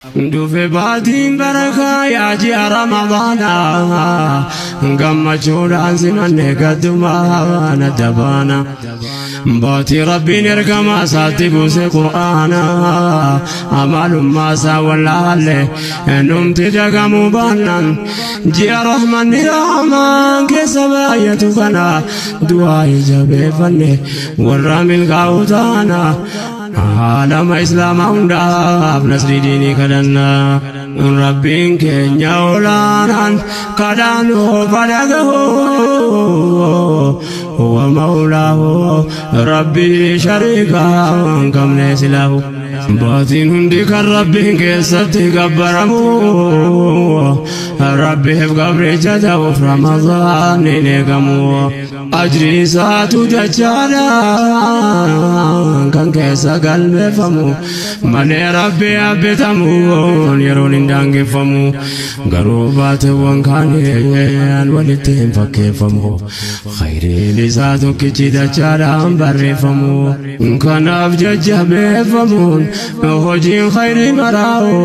Dhufe baatiin barakaa yaa ji'a Ramadaanaa, gammachuudhaan simanne gaddumaan adda baana. Baatii Rabbiin ergamaa isaatti buuse Qur'aana, amalummaa isaa wallaalle numti dagamuu baannaan, ji'a rahmanni rahmaan keessa baay'atu kana du'aa jabeeffanne warra milkaa'u taana. Aalama Islaamaa hundaaf nasrii diinii kadhannaa. Rabbiin keenya olaanaan kadhaanuu fadhagahu, huwa maulaahu, Rabbii shariikaa hin qabne silaahu. Baatiin hundi kan Rabbiin keessatti gabbaramu, Rabbiif gabricha ta'uuf Ramadaan hin eegamu. Ajri isaatu dachaadhaan kan keessa galmeeffamu malee Rabbi abbitamuun yeroon hin daangeffamu. Garuu baateewwan kaaniin walitti hin fakkeeffamu. Khayriin isaa tokkichi dachaadhaan barreeffamu. Kanaaf jajjabeeffamuun hojiin khayrii maraa'u,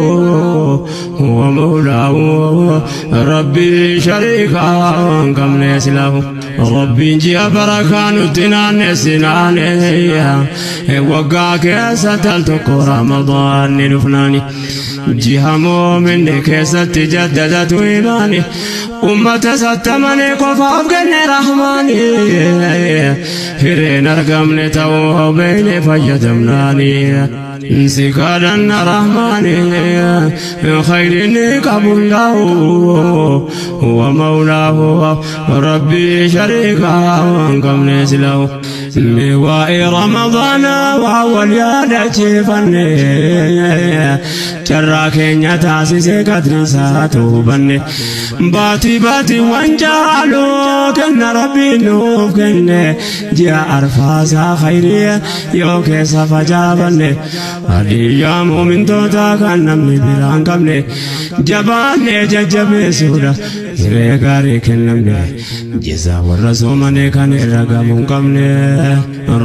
huwa maulaahu, Rabbii shariikaa hin qabne silaahu. Rabbiin ji'a barakaa nutti naannessi naane, waggaa keessa tal tokko Ramadaan ni dhufnaani. Ji'a moominni keessatti jaddadatu imaani, ummata sattamane qofaaf kenne Rahmaani. Hireen argamne ta'uu beekne fayyadamnaani. Si kadhanna Rahmaani, khayrinni qabullahu, huwa maulaahu, Rabbii shariikaa hin qabne silahu. Waa'ee Ramadaana waa wal yaadachiifanne, carraa keenya taasisee qadri isaatu hubanne. Baatii baatiiwwan caaluu kenna Rabbiin nuuf kenne, ji'a arfaasaa khayrii yoo keessa facaafanne. Hadiyyaa muumintootaa kan namni biraan qabne, jabaannee jajjabeessuudha hiree gaarii kennamne. Jizaa warra soomane kan irra gamuu hin qabne,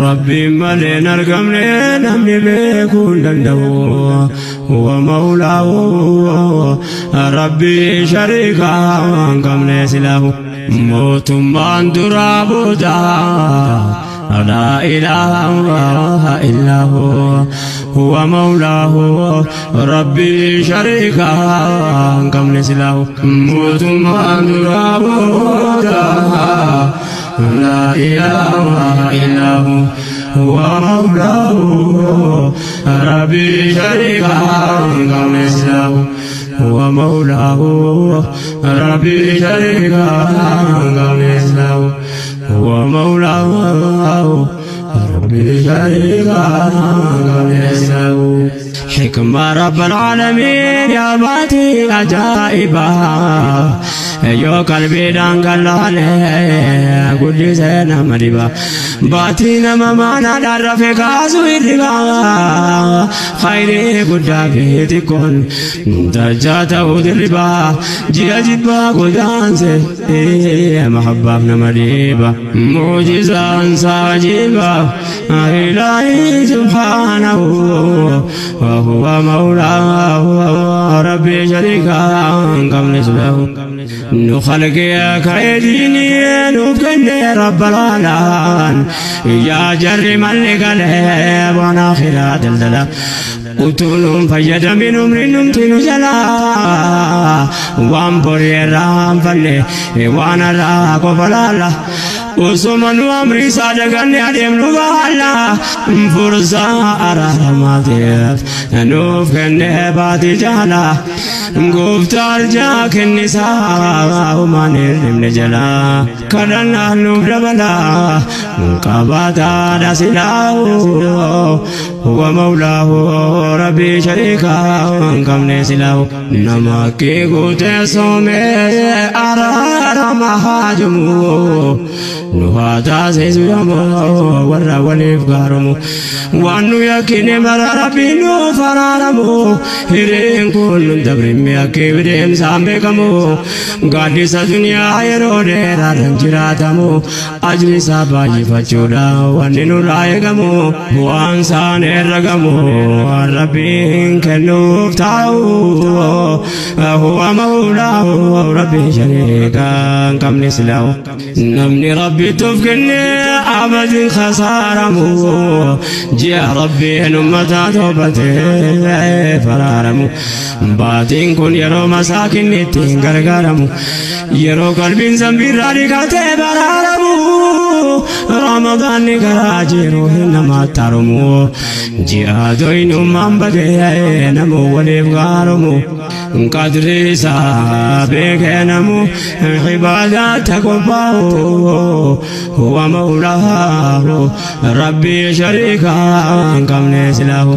Rabbiin malee hin argamne namni beekuu hin danda'u. Huwa maulaahu, Rabbii shariikaa hin qabne silaahu. Mootummaan duraa boodaa لا إله إلا هو، هو مولاه، ربي شريكا كم نسله. موتمان درابودا لا إله إلا هو، هو مولاه، ربي شريكا كم نسله. هو مولاه، ربي شريكا كم نسله. هو مولاه، ربي شريكا كم. حكمة رب العالمين يا باتي عجائبا، yoo qalbiidhaan gallaale guddisee nama dhiba. Baatii nama maanaadhaan rafe kaasu hirriba, khayrii guddaa fi xiqqoon dachaa ta'uu dirriba. Ji'a jibbaa godaanse mahabbaaf nama dhiiba, muujizaan saajiba ilaahi subhaanahu, وهو مولاه، ربي شريكا قبل سبحانه. Nu khalqee ka'eediini nuuf kenne Rabba laalaan, yaa jarri malli galee waan akhiraa daldala. Utuu nuun fayyadamin umriin numti nu jalaa, waan borii irraa hanfanne waan irraa qofa laalla. Osuma nu amri isaa daganne adeemnu baalla, fursaa araaramaatiif nuuf kenne baatii jaala. Gooftaa arjaa kennisaa humaan hirribne jalaa, kadhannaa nuuf dabala qabaataadha silaahu. Huwa maulaahu, Rabbii shariikaa hin qabne silaahu. Nama kee guutee soomee araarama haajumu, nu haa taasisu yamoo warra waliif gaaromu. Waan nu yakkine mara Rabbiin nuuf araaramu, hireen kun nun dabrimme akka deemsaan beekamu. Gaaddisa duniyaa yeroo dheeraadhaan jiraatamu, ajri isaa baay'ifachuudha wanni nurraa eegamu. Bu'aan isaan herragamu Rabbiin kennuuf taa'u huwa mawlaahu Rabbii shariikaa hin qabne silaahu namni Rabbitti of kenne abadin khasaaramu ji'a Rabbiin ummataa toobatee faraaramu baatiin kun yeroo masaakinni ittiin gargaaramu yeroo qalbiin zambiirraa dhiqatee baraaramu Ramadaanni garaa jiru hin namaatti harumu ji'a doyinummaan badee namu waliif gaarumu qadri isaa beekee namu ibaadaatti qophaa'u huwa mawlaahu Rabbii shariikaa hin qabne silaahu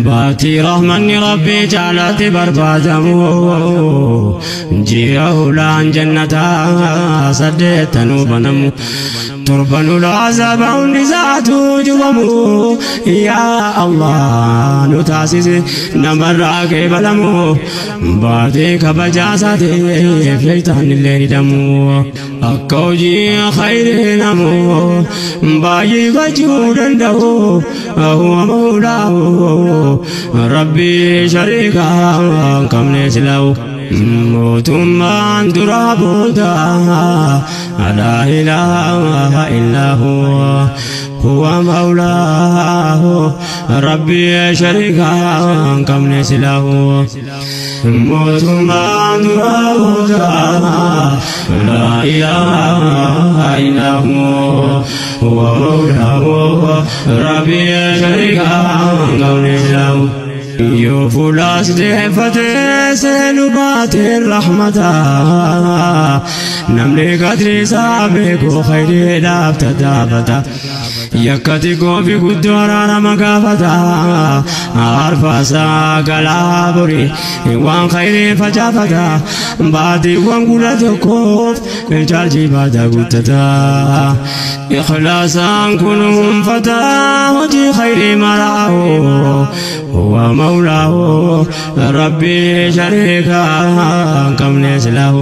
baatii rahmanni Rabbii jaalatti barbaadamu ji'a hulaan jannataa saddeettanuu banamu torbanuu azaaba hundi isaatu jubamu yaa Allah nu taasise namarraa qeebalamu baatii kabajaa isaatiif shaytaan illee hidhamu akka hojii khayrii namu baay'ifachuu danda'u huwa mawlaahu Rabbii shariikaa hin qabne silaahu mootummaan duraa booda laa ilaaha illaa huwa huwa mawlaahu Rabbii shariikaa hin qabne silaahu mootummaan duraa booda laa ilaaha illaa huwa huwa mawlaahu Rabbii shariikaa hin qabne silaahu yoo fuulaas deeffatee seenu baateen rahmataa namni qadri isaa beeku khayriidhaaf tattaafata yakkati goofi guddoo araarama gaafata arfaasaa galaa borii waan khayrii facaafata baatiiwwan 11f caalchii baata guuttata ikhlaasaan kunuunfata hojii khayrii maraahu huwa mawlaahu Rabbii shariikaa hin qabne silaahu.